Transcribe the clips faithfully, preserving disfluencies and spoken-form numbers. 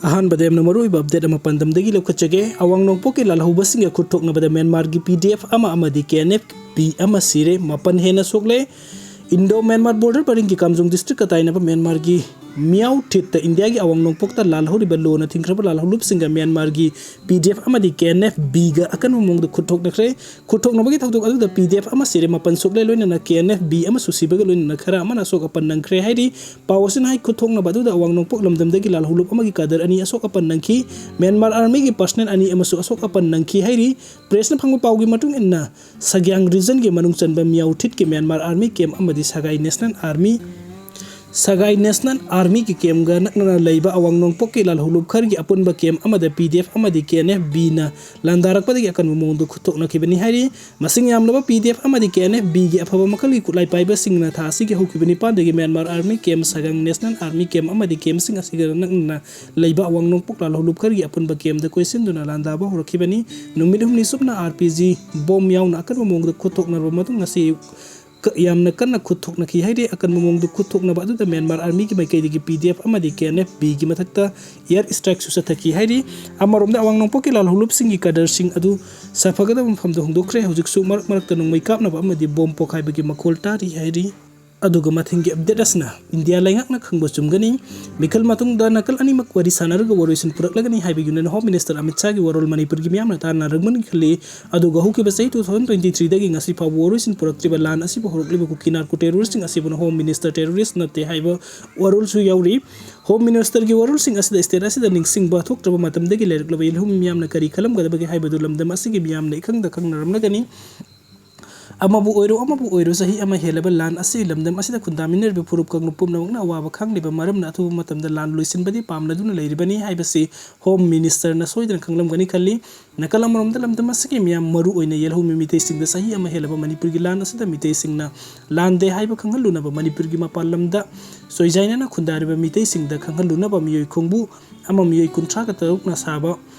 ꯑꯍꯥꯟꯕꯗ ꯌꯥꯝꯅ ꯃꯔꯨꯑꯣꯏꯕ ꯑꯞꯗꯦꯠ ꯑꯃ ꯄꯥꯟꯗꯝꯗꯒꯤ ꯂꯧꯈꯠꯆꯒꯦ꯫ ꯑꯋꯥꯡ ꯅꯣꯡꯄꯣꯛꯀꯤ ꯂꯥꯜꯍꯧꯕꯁꯤꯡꯒ ꯈꯨꯠ ꯊꯣꯛꯅꯕꯗ ꯃ꯭ꯌꯥꯟꯃꯥꯔꯒꯤ ꯄꯤ ꯗꯤ ꯑꯦꯐ ꯑꯃ ꯑꯃꯗꯤ ꯀꯦ ꯑꯦꯟ ꯑꯦꯐ ꯕꯤ ꯑꯃ ꯁꯤꯔꯦ, ꯃꯥꯄꯟ ꯍꯦꯟꯅ ꯁꯣꯛꯂꯦ꯫ ꯏꯟꯗꯣ ꯃ꯭ꯌꯥꯟꯃꯥꯔ ꯕꯣꯔꯗꯔ ꯄꯔꯤꯡꯒꯤ ꯀꯥꯝꯖꯣꯡ ꯗꯤꯁꯇ꯭ꯔꯤꯛꯀ ꯇꯥꯏꯅꯕ ꯃ꯭ꯌꯥꯟꯃꯥꯔꯒꯤ ꯃꯤꯌꯥꯎ ꯊꯤꯠꯇ ꯏꯟꯗꯤꯌꯥꯒꯤ ꯑꯋꯥꯡ ꯅꯣꯡꯄꯣꯛꯇ ꯂꯥꯜꯍꯧꯔꯤꯕ ꯂꯣꯅ ꯊꯤꯡꯈ꯭ꯔꯕ ꯂꯥꯜꯍꯧꯂꯨꯞꯁꯤꯡꯒ ꯃ꯭ꯌꯥꯟꯃꯥꯔꯒꯤ ꯄꯤ ꯗꯤ ꯑꯦꯐ ꯑꯃꯗꯤ ꯀꯦ ꯑꯦꯟ ꯑꯦꯐ ꯕꯤꯒ ꯑꯀꯟꯕ ꯃꯑꯣꯡꯗ ꯈꯨꯠ ꯊꯣꯛꯅꯈ꯭ꯔꯦ꯫ ꯈꯨꯠ ꯊꯣꯛꯅꯕꯒꯤ ꯊꯧꯗꯣꯛ ꯑꯗꯨꯗ ꯄꯤ ꯗꯤ ꯑꯦꯐ ꯑꯃ ꯁꯤꯔꯦ, ꯃꯥꯄꯟ ꯁꯣꯛꯂꯦ, ꯂꯣꯏꯅꯅ ꯀꯦ ꯑꯦꯟ ꯑꯦꯐ ꯕꯤ ꯑꯃꯁꯨ ꯁꯤꯕꯒ ꯂꯣꯏꯅꯅ ꯈꯔ ꯑꯃꯅ ꯑꯁꯣꯛ ꯑꯄꯟ ꯅꯪꯈ꯭ꯔꯦ ꯍꯥꯏꯔꯤ꯫ ꯄꯥꯎ ꯑꯁꯤꯅ ꯍꯥꯏ, ꯈꯨꯠ ꯊꯣꯛꯅꯕ ꯑꯗꯨꯗ ꯑꯋꯥꯡ ꯅꯣꯡꯄꯣꯛ ꯂꯝꯗꯝꯗꯒꯤ ꯂꯥꯜꯍꯧꯂꯨꯞ ꯑꯃꯒꯤ ꯀꯥꯗꯔ ꯑꯅꯤ ꯑꯁꯣꯛ ꯑꯄꯟ ꯅꯪꯈꯤ꯫ ꯃ꯭ꯌꯥꯟꯃꯥꯔ ꯑꯥꯔꯃꯤꯒꯤ ꯄꯔꯁꯅꯦꯜ ꯑꯅꯤ ꯑꯃꯁꯨ ꯑꯁꯣꯛ ꯑꯄꯟ ꯅꯪꯈꯤ ꯍꯥꯏꯔꯤ꯫ ꯄ꯭ꯔꯦꯁꯅ ꯐꯪꯕ ꯄꯥꯎꯒꯤ ꯃꯇꯨꯡ ꯏꯟꯅ, ꯁꯒ꯭ꯌꯥꯡ ꯔꯤꯖꯟꯒꯤ ꯃꯅꯨꯡ ꯆꯟꯕ ꯃꯤꯌꯥꯎ ꯊꯤꯠꯀꯤ ꯃ꯭ꯌꯥꯟꯃꯥꯔ ꯑꯥꯔꯃꯤ ꯀꯦꯝꯞ ꯑꯃꯗꯤ ꯁꯒꯥꯏ ꯅꯦꯁꯅꯦꯜ ꯑꯥꯔꯃꯤ, ꯁꯒꯥꯏ ꯅꯦꯁꯅꯦꯜ ꯑꯥꯔꯃꯤꯒꯤ ꯀꯦꯝꯞꯒ ꯅꯛꯅꯅ ꯂꯩꯕ ꯑꯋꯥꯡ ꯅꯣꯡꯄꯣꯛꯀꯤ ꯂꯥꯜꯍꯧꯂꯨꯞ ꯈꯔꯒꯤ ꯑꯄꯨꯟꯕ ꯀꯦꯝꯞ ꯑꯃꯗ ꯄꯤ ꯗꯤ ꯑꯦꯐ ꯑꯃꯗꯤ ꯀꯦ ꯑꯦꯟ ꯑꯦꯐ ꯕꯤꯅ ꯂꯥꯟꯗꯥꯔꯛꯄꯗꯒꯤ ꯑꯀꯟꯕ ꯃꯑꯣꯡꯗ ꯈꯨꯠ ꯊꯣꯛꯅꯈꯤꯕꯅꯤ ꯍꯥꯏꯔꯤ꯫ ꯃꯁꯤꯡ ꯌꯥꯝꯂꯕ ꯄꯤ ꯗꯤ ꯑꯦꯐ ꯑꯃꯗꯤ ꯀꯦ ꯑꯦꯟ ꯑꯦꯐ ꯕꯤꯒꯤ ꯑꯐꯕ ꯃꯈꯜꯒꯤ ꯈꯨꯠꯂꯥꯏ ꯄꯥꯏꯕꯁꯤꯡꯅ ꯊꯥ ꯑꯁꯤꯒꯤ ꯍꯧꯈꯤꯕ ꯅꯤꯄꯥꯟꯗꯒꯤ Myanmar army camp, Sagaing national army camp ꯑꯃꯗꯤ ꯀꯦꯝꯞꯁꯤꯡ ꯑꯁꯤꯒ ꯅꯛꯅꯅ ꯂꯩꯕ ꯑꯋꯥꯡ ꯅꯣꯡꯄꯣꯛ ꯂꯥꯜꯍꯧꯂꯨꯞ ꯈꯔꯒꯤ ꯑꯄꯨꯟꯕ ꯀꯦꯝꯞꯇ ꯀꯣꯏꯁꯤꯟꯗꯨꯅ ꯂꯥꯟꯗꯥꯕ ꯍꯧꯔꯛꯈꯤꯕꯅꯤ꯫ ꯅꯨꯃꯤꯠ ꯍꯨꯝꯅꯤ ꯆꯨꯞꯅ ꯑꯥꯔ ꯄꯤ ꯖꯤ ꯕꯣꯝ ꯌꯥꯎꯅ ꯑꯀꯟꯕ ꯃꯑꯣꯡꯗ ꯈꯨꯠ ꯊꯣꯛꯅꯔꯕ ꯃꯇꯨꯡ, ꯉꯁꯤ ꯑꯌꯨꯛ ꯀ-, ꯌꯥꯝꯅ ꯀꯟꯅ ꯈꯨꯠ ꯊꯣꯛꯅꯈꯤ ꯍꯥꯏꯔꯤ꯫ ꯑꯀꯟꯕ ꯃꯑꯣꯡꯗ ꯈꯨꯠ ꯊꯣꯛꯅꯕ ꯑꯗꯨꯗ ꯃ꯭ꯌꯥꯟꯃꯥꯔ ꯑꯥꯔꯃꯤꯒꯤ ꯃꯥꯏꯀꯩꯗꯒꯤ ꯄꯤ ꯗꯤ ꯑꯦꯐ ꯑꯃꯗꯤ ꯀꯦ ꯑꯦꯟ ꯑꯦꯐ ꯕꯤꯒꯤ ꯃꯊꯛꯇ ꯑꯦꯌꯔ ꯁ꯭ꯇ꯭ꯔꯥꯏꯛꯁꯨ ꯆꯠꯊꯈꯤ ꯍꯥꯏꯔꯤ꯫ ꯑꯃꯔꯣꯝꯗ, ꯑꯋꯥꯡ ꯅꯣꯡꯄꯣꯛꯀꯤ ꯂꯥꯜꯍꯧꯂꯨꯞꯁꯤꯡꯒꯤ ꯀꯥꯗꯔꯁꯤꯡ ꯑꯗꯨ ꯁꯥꯐꯒꯗꯕ ꯃꯐꯝꯗ ꯍꯣꯡꯗꯣꯛꯈ꯭ꯔꯦ꯫ ꯍꯧꯖꯤꯛꯁꯨ ꯃꯔꯛ ꯃꯔꯛꯇ ꯅꯣꯡꯃꯩ ꯀꯥꯞꯅꯕ ꯑꯃꯗꯤ ꯕꯣꯝ ꯄꯣꯈꯥꯏꯕꯒꯤ ꯃꯈꯣꯜ ꯇꯥꯔꯤ ꯍꯥꯏꯔꯤ꯫ ꯑꯗꯨꯒ ꯃꯊꯪꯒꯤ ꯑꯞꯗꯦꯠ ꯑꯁꯤꯅ ꯏꯟꯗꯤꯌꯥ ꯂꯩꯉꯥꯛꯅ ꯈꯪꯕ ꯆꯨꯝꯒꯅꯤ꯫ ꯃꯤꯈꯜ ꯃꯇꯨꯡꯗ ꯅꯥꯀꯜ ꯑꯅꯤꯃꯛ ꯋꯥꯔꯤ ꯁꯥꯟꯅꯔꯒ ꯋꯥꯔꯣꯏꯁꯤꯟ ꯄꯨꯔꯛꯂꯒꯅꯤ ꯍꯥꯏꯕ ꯌꯨꯅꯤꯌꯟ ꯍꯣꯝ ꯃꯤꯅꯤꯁꯇꯔ ꯑꯃꯤꯠ ꯁꯥꯍꯒꯤ ꯋꯥꯔꯣꯜ ꯃꯅꯤꯄꯨꯔꯒꯤ ꯃꯤꯌꯥꯝꯅ ꯇꯥꯟꯅꯔꯝꯒꯅꯤ ꯈꯜꯂꯤ꯫ ꯑꯗꯨꯒ ꯍꯧꯈꯤꯕ ꯆꯍꯤ two thousand twenty threeꯗꯒꯤ ꯉꯁꯤ ꯐꯥꯎꯕ ꯋꯥꯔꯣꯏꯁꯤꯟ ꯄꯨꯔꯛꯇ꯭ꯔꯤꯕ ꯂꯥꯟ ꯑꯁꯤꯕꯨ ꯍꯧꯔꯛꯂꯤꯕ ꯀꯨꯀꯤ ꯅꯥꯔꯀꯣ ꯇꯦꯔꯣꯔꯤꯁꯁꯤꯡ ꯑꯁꯤꯕꯨꯅ ꯍꯣꯝ ꯃꯤꯅꯤꯁꯇꯔ ꯇꯦꯔꯣꯔꯤꯁ ꯅꯠꯇꯦ ꯍꯥꯏꯕ ꯋꯥꯔꯣꯜꯁꯨ ꯌꯥꯎꯔꯤ꯫ ꯍꯣꯝ ꯃꯤꯅꯤꯁꯇꯔꯒꯤ ꯋꯥꯔꯣꯜꯁꯤꯡ ꯑꯁꯤꯗ ꯁ꯭ꯇꯦꯠ ꯑꯁꯤꯗ ꯅꯤꯡꯁꯤꯡꯕ ꯊꯣꯛꯇ꯭ꯔꯕ ꯃꯇꯝꯗꯒꯤ ꯂꯩꯔꯛꯂꯕ ꯌꯦꯜꯍꯧꯃꯤ ꯃꯤꯌꯥꯝꯅ ꯀꯔꯤ ꯈꯜꯂꯝꯒꯗꯕꯒꯦ ꯍꯥꯏꯕꯗꯨ ꯂꯝꯗꯝ ꯑꯁꯤꯒꯤ ꯃꯤꯌꯥꯝꯅ ꯏꯈꯪꯗ ꯈꯪꯅꯔꯝꯂꯒꯅꯤ꯫ ꯑꯃꯕꯨ ꯑꯣꯏꯔꯣ, ꯑꯃꯕꯨ ꯑꯣꯏꯔꯣ, ꯆꯍꯤ ꯑꯃ ꯍꯦꯜꯂꯕ ꯂꯥꯟ ꯑꯁꯤ ꯂꯝꯗꯝ ꯑꯁꯤꯗ ꯈꯨꯟꯗꯥꯃꯤꯟꯅꯔꯤꯕ ꯐꯨꯔꯨꯞ ꯀꯥꯡꯂꯨꯞ ꯄꯨꯝꯅꯃꯛꯅ ꯑꯋꯥꯕ ꯈꯥꯡꯂꯤꯕ ꯃꯔꯝꯅ ꯑꯊꯨꯕ ꯃꯇꯝꯗ ꯂꯥꯟ ꯂꯣꯏꯁꯤꯟꯕꯗꯤ ꯄꯥꯝꯅꯗꯨꯅ ꯂꯩꯔꯤꯕꯅꯤ ꯍꯥꯏꯕꯁꯤ ꯍꯣꯝ ꯃꯤꯅꯤꯁꯇꯔꯅ ꯁꯣꯏꯗꯅ ꯈꯪꯂꯝꯒꯅꯤ ꯈꯜꯂꯤ꯫ ꯅꯥꯀꯜ ꯑꯃꯔꯣꯝꯗ, ꯂꯝꯗꯝ ꯑꯁꯤꯒꯤ ꯃꯤꯌꯥꯝ, ꯃꯔꯨ ꯑꯣꯏꯅ ꯌꯦꯜꯍꯧꯃꯤ ꯃꯤꯇꯩꯁꯤꯡꯗ ꯆꯍꯤ ꯑꯃ ꯍꯦꯜꯂꯕ ꯃꯅꯤꯄꯨꯔꯒꯤ ꯂꯥꯟ ꯑꯁꯤꯗ ꯃꯤꯇꯩꯁꯤꯡꯅ ꯂꯥꯟꯗꯦ ꯍꯥꯏꯕ ꯈꯪꯍꯜꯂꯨꯅꯕ, ꯃꯅꯤꯄꯨꯔꯒꯤ ꯃꯄꯥꯟ ꯂꯝꯗ ꯆꯣꯏꯖꯥꯏꯅꯅ ꯈꯨꯟꯗꯥꯔꯤꯕ ꯃꯤꯇꯩꯁꯤꯡꯗ ꯈꯪꯍꯜꯂꯨꯅꯕ ꯃꯤꯑꯣꯏ ꯈꯣꯡꯕꯨ ꯑꯃ ꯃꯤꯑꯣꯏ ꯀꯨꯟꯊ꯭ꯔꯥꯒ ꯇꯔꯨꯛꯅ ꯁꯥꯕ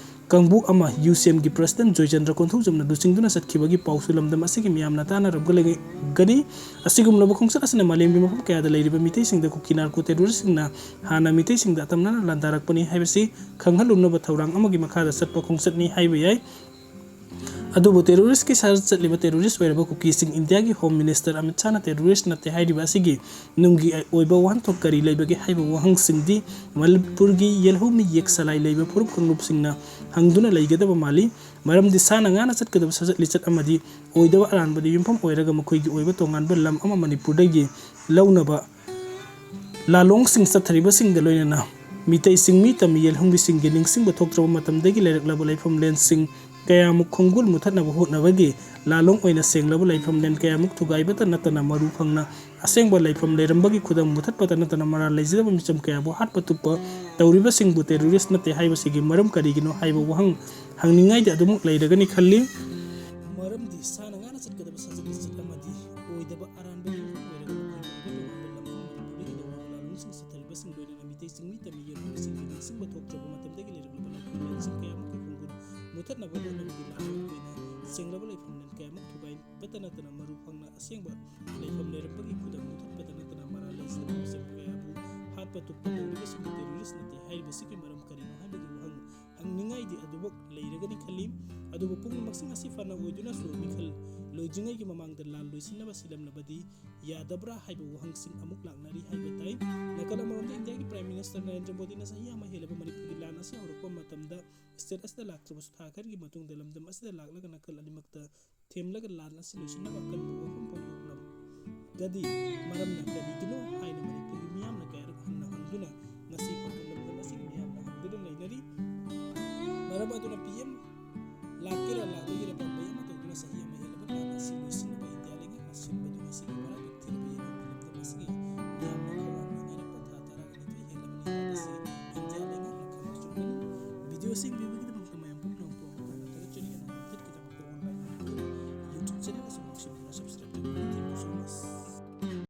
ꯀꯥꯡꯕꯨ ꯑꯃ ꯌꯨ ꯁꯤ ꯑꯦꯝꯒꯤ ꯄ꯭ꯔꯁꯤꯗꯦꯟ ꯖꯣꯏꯆꯟꯗ꯭ꯔ ꯀꯣꯟꯊꯧꯖꯝꯅ ꯂꯨꯆꯤꯡꯗꯨꯅ ꯆꯠꯈꯤꯕꯒꯤ ꯄꯥꯎꯁꯨ ꯂꯝꯗꯝ ꯑꯁꯤꯒꯤ ꯃꯤꯌꯥꯝꯅ ꯇꯥꯟꯅꯔꯝꯒꯅꯤ꯫ ꯑꯁꯤꯒꯨꯝꯂꯕ ꯈꯣꯡꯆꯠ ꯑꯁꯤꯅ ꯃꯥꯂꯦꯝꯒꯤ ꯃꯐꯝ ꯀꯌꯥꯗ ꯂꯩꯔꯤꯕ ꯃꯤꯇꯩꯁꯤꯡꯗ ꯀꯨꯀꯤ ꯅꯥꯔꯀꯣ ꯇꯦꯔꯣꯔꯤꯁꯁꯤꯡꯅ ꯍꯥꯟꯅ ꯃꯤꯇꯩꯁꯤꯡꯗ ꯑꯇꯝꯅꯅ ꯂꯥꯟꯗꯥꯔꯛꯄꯅꯤ ꯍꯥꯏꯕꯁꯤ ꯈꯪꯍꯜꯂꯨꯅꯕ ꯊꯧꯔꯥꯡ ꯑꯃꯒꯤ ꯃꯈꯥꯗ ꯆꯠꯄ ꯈꯣꯡꯆꯠꯅꯤ ꯍꯥꯏꯕ ꯌꯥꯏ꯫ ꯑꯗꯨꯕꯨ ꯇꯦꯔꯣꯔꯤꯁꯀꯤ ꯁꯥꯔ ꯆꯠꯂꯤꯕ ꯇꯦꯔꯣꯔꯤꯁ ꯑꯣꯏꯔꯕ ꯀꯨꯀꯤꯁꯤꯡ ꯏꯟꯗꯤꯌꯥꯒꯤ ꯍꯣꯝ ꯃꯤꯅꯤꯁꯇꯔ ꯑꯃꯤꯠ ꯁꯥꯍꯅ ꯇꯦꯔꯣꯔꯤꯁ ꯅꯠꯇꯦ ꯍꯥꯏꯔꯤꯕ ꯑꯁꯤꯒꯤ ꯅꯨꯡꯒꯤ ꯑꯣꯏꯕ ꯋꯥꯍꯟꯊꯣꯛ ꯀꯔꯤ ꯂꯩꯕꯒꯦ ꯍꯥꯏꯕ ꯋꯥꯍꯪꯁꯤꯡꯗꯤ ꯃꯅꯤꯄꯨꯔꯒꯤ ꯌꯦꯜꯍꯧꯃꯤ ꯌꯦꯛ ꯁꯂꯥꯏ ꯂꯩꯕ ꯐꯨꯔꯨꯞ ꯀꯥꯡꯂꯨꯞꯁꯤꯡꯅ ꯍꯪꯗꯨꯅ ꯂꯩꯒꯗꯕ ꯃꯥꯜꯂꯤ꯫ ꯃꯔꯝꯗꯤ ꯁꯥꯅ ꯉꯥꯅ ꯆꯠꯀꯗꯕ ꯁꯥꯖꯠ ꯂꯤꯆꯠ ꯑꯃꯗꯤ ꯑꯣꯏꯗꯕ ꯑꯔꯥꯟꯕꯗ ꯌꯨꯝꯐꯝ ꯑꯣꯏꯔꯒ ꯃꯈꯣꯏꯒꯤ ꯑꯣꯏꯕ ꯇꯣꯉꯥꯟꯕ ꯂꯝ ꯑꯃ ꯃꯅꯤꯄꯨꯔꯗꯒꯤ ꯂꯧꯅꯕ ꯂꯥꯂꯣꯡꯁꯤꯡ ꯆꯠꯊꯔꯤꯕꯁꯤꯡꯒ ꯂꯣꯏꯅꯅ ꯃꯤꯇꯩ ꯆꯤꯡꯃꯤ ꯇꯝꯃꯤ ꯌꯦꯜꯍꯧꯃꯤꯁꯤꯡꯒꯤ ꯅꯤꯡꯁꯤꯡꯕ ꯊꯣꯛꯇ꯭ꯔꯕ ꯃꯇꯝꯗꯒꯤ ꯂꯩꯔꯛꯂꯕ ꯂꯩꯐꯝꯂꯦꯟꯁꯤꯡ ꯀꯌꯥꯃꯨꯛ ꯈꯣꯡꯒꯨꯜ ꯃꯨꯊꯠꯅꯕ ꯍꯣꯠꯅꯕꯒꯤ ꯂꯥꯂꯣꯡ ꯑꯣꯏꯅ ꯁꯦꯡꯂꯕ ꯂꯩꯐꯝꯂꯦꯟ ꯀꯌꯥꯃꯨꯛ ꯊꯨꯒꯥꯏꯕꯇ ꯅꯠꯇꯅ ꯃꯔꯨ ꯐꯪꯅ ꯑꯁꯦꯡꯕ ꯂꯩꯐꯝ ꯂꯩꯔꯝꯕꯒꯤ ꯈꯨꯗꯝ ꯃꯨꯊꯠꯄꯇ ꯅꯠꯇꯅ ꯃꯔꯥꯜ ꯂꯩꯖꯗꯕ ꯃꯤꯆꯝ ꯀꯌꯥꯕꯨ ꯍꯥꯠꯄ ꯇꯨꯞꯄ ꯇꯧꯔꯤꯕꯁꯤꯡꯕꯨ ꯇꯦꯔꯣꯔꯤꯁ ꯅꯠꯇꯦ ꯍꯥꯏꯕꯁꯤꯒꯤ ꯃꯔꯝ ꯀꯔꯤꯒꯤꯅꯣ ꯍꯥꯏꯕ ꯋꯥꯍꯪ ꯍꯪꯅꯤꯡꯉꯥꯏꯗꯤ ꯑꯗꯨꯃꯛ ꯂꯩꯔꯒꯅꯤ ꯈꯜꯂꯤ꯫ ꯃꯔꯝꯗꯤ ꯁꯥꯅ ꯉꯥꯅ ꯆꯠꯀꯗꯕ ꯁꯥꯖꯠ ꯂꯤꯆꯠ ꯑꯃꯗꯤ ꯑꯣꯏꯗꯕ ꯑꯔꯥꯟꯕ ꯌꯨꯝꯐꯝ ꯑꯣꯏꯔꯒ ꯃꯈꯣꯏꯒꯤ ꯑꯣꯏꯕ ꯇꯣꯉꯥꯟꯕ ꯂꯝꯐꯝ ꯃꯅꯤꯄꯨꯔꯗꯒꯤ ꯂꯧꯔꯒ ꯂꯥꯂꯣꯡꯁꯤꯡ ꯆꯠꯊꯔꯤꯕꯁꯤꯡ ꯂꯣꯏꯅꯅ ꯃꯤꯇꯩ ꯆꯤꯡꯃꯤ ꯇꯝꯃꯤ ꯌꯦꯜꯍꯧꯃꯤꯁꯤꯡꯒꯤ ꯅꯤꯡꯁꯤꯡꯕ ꯊꯣꯛꯇ꯭ꯔꯕ ꯃꯇꯝꯗꯒꯤ ꯂꯩꯔꯛꯂꯕ ꯂꯥꯂꯣꯡꯁꯤꯡ ꯀꯌꯥꯃꯨꯛꯀꯤ ꯈꯣꯡꯒꯨꯜ ꯃꯨꯊꯠꯅꯕ ꯍꯣꯠꯅꯕꯒꯤ ꯂꯥꯟ ꯑꯣꯏꯅ ꯁꯦꯡꯂꯕ ꯂꯩꯐꯝꯂꯦꯟ ꯀꯌꯥꯃꯨꯛ ꯊꯨꯒꯥꯏꯕꯇ ꯅꯠꯇꯅ ꯃꯔꯨ ꯐꯪꯅ ꯑꯁꯦꯡꯕ ꯂꯩꯐꯝ ꯂꯩꯔꯝꯕꯒꯤ ꯈꯨꯗꯝ ꯃꯨꯊꯠꯄꯇ ꯅꯠꯇꯅ ꯃꯔꯥꯜ ꯂꯩꯖꯗꯕ ꯃꯤꯆꯝ ꯀꯌꯥꯕꯨ ꯍꯥꯠꯄ ꯇꯨꯞꯄ ꯇꯧꯔꯤꯕꯁꯤꯡꯕꯨ ꯇꯦꯔꯣꯔꯤꯁ ꯅꯠꯇꯦ ꯍꯥꯏꯔꯤꯕꯁꯤꯒꯤ ꯃꯔꯝ ꯀꯔꯤꯅꯣ ꯍꯥꯏꯕꯒꯤ ꯋꯥꯍꯪ ꯍꯪꯅꯤꯡꯉꯥꯏꯗꯤ ꯑꯗꯨꯃꯛ ꯂꯩꯔꯒꯅꯤ ꯈꯜꯂꯤ꯫ ꯑꯗꯨꯕꯨ ꯄꯨꯝꯅꯃꯛꯁꯤꯡ ꯑꯁꯤ ꯐꯅ ꯑꯣꯏꯗꯨꯅꯁꯨ ꯃꯤꯈꯜ ꯂꯣꯏꯗ꯭ꯔꯤꯉꯩꯒꯤ ꯃꯃꯥꯡꯗ ꯂꯥꯟ ꯂꯣꯏꯁꯤꯟꯅꯕ ꯁꯤꯜꯂꯝꯂꯕꯗꯤ ꯌꯥꯗꯕ꯭ꯔꯥ ꯍꯥꯏꯕ ꯋꯥꯍꯪꯁꯤꯡ ꯑꯃꯨꯛ ꯂꯥꯛꯅꯔꯤ ꯍꯥꯏꯕ ꯇꯥꯏ꯫ ꯅꯥꯀꯜ ꯑꯃꯔꯣꯝꯗ ꯏꯟꯗꯤꯌꯥꯒꯤ ꯄ꯭ꯔꯥꯏꯝ ꯃꯤꯅꯤꯁꯇꯔ ꯅꯔꯦꯟꯗ꯭ꯔ ꯃꯣꯗꯤꯅ ꯆꯍꯤ ꯑꯃ ꯍꯦꯜꯂꯕ ꯃꯅꯤꯄꯨꯔꯒꯤ ꯂꯥꯟ ꯑꯁꯤ ꯍꯧꯔꯛꯄ ꯃꯇꯝꯗ ꯁ꯭ꯇꯦꯠ ꯑꯁꯤꯗ ꯂꯥꯛꯇ꯭ꯔꯕꯁꯨ ꯊꯥ ꯈꯔꯒꯤ ꯃꯇꯨꯡꯗ ꯂꯝꯗꯝ ꯑꯁꯤꯗ ꯂꯥꯛꯂꯒ ꯅꯥꯀꯜ ꯑꯅꯤꯃꯛꯇ ꯊꯦꯝꯂꯒ ꯂꯥꯟ ꯑꯁꯤ ꯂꯣꯏꯁꯤꯟꯅꯕ ꯑꯀꯟꯕ ꯋꯥꯐꯝ ꯐꯣꯡꯗꯣꯛꯂꯝꯒꯗꯤ ꯃꯔꯝꯅ ꯀꯔꯤꯒꯤꯅꯣ ꯍꯥꯏꯅ ꯃꯅꯤꯄꯨꯔꯒꯤ ꯃꯤꯌꯥꯝꯅ ꯀꯌꯥꯔꯛ ꯍꯟꯅ ꯍꯪꯗꯨꯅ ꯉꯁꯤ ꯐꯥꯎꯕ ꯂꯝꯗꯝ ꯑꯁꯤꯒꯤ ꯃꯤꯌꯥꯝꯅ ꯍꯪꯗꯨꯅ ꯂꯩꯅꯔꯤ꯫ ꯃꯔꯝ ꯑꯗꯨꯅ ꯄꯤ ꯑꯦꯝ ꯂꯥꯛꯀꯦꯔꯥ ꯂꯥꯛꯂꯣꯏꯒꯦꯔꯥ ꯄꯥꯝꯕꯩ ꯑꯃ ꯇꯧꯗꯨꯅ ꯆꯍꯤ ꯑꯃ ꯍꯦꯜꯂꯕ ꯂꯥꯟ ꯑꯁꯤ ꯂꯣꯏꯁꯤꯟꯅꯕ ꯏꯟꯗꯤꯌꯥ ꯂꯩꯉꯥꯛꯅ ꯁꯤꯟꯕꯗꯨ ꯉꯁꯤꯒꯤ ꯃꯔꯥꯏꯕꯛ ꯊꯤꯔꯕ ꯌꯦꯡꯉꯨ ꯂꯝꯗꯝ ꯑꯁꯤꯒꯤ ꯃꯤꯌꯥꯝꯅ ꯈꯧꯔꯥꯡꯅ ꯉꯥꯏꯔꯛꯄ ꯊꯥ ꯇꯔꯥꯒ ꯅꯤꯊꯣꯏ ꯍꯦꯜꯂꯕꯅꯤ ꯍꯥꯏꯕꯁꯤ ꯏꯟꯗꯤꯌꯥ ꯂꯩꯉꯥꯛꯅ ꯈꯪꯕ ꯆꯨꯝꯒꯅꯤ꯫ ꯚꯤꯗꯤꯑꯣꯁꯤꯡ ꯚꯤꯌꯨ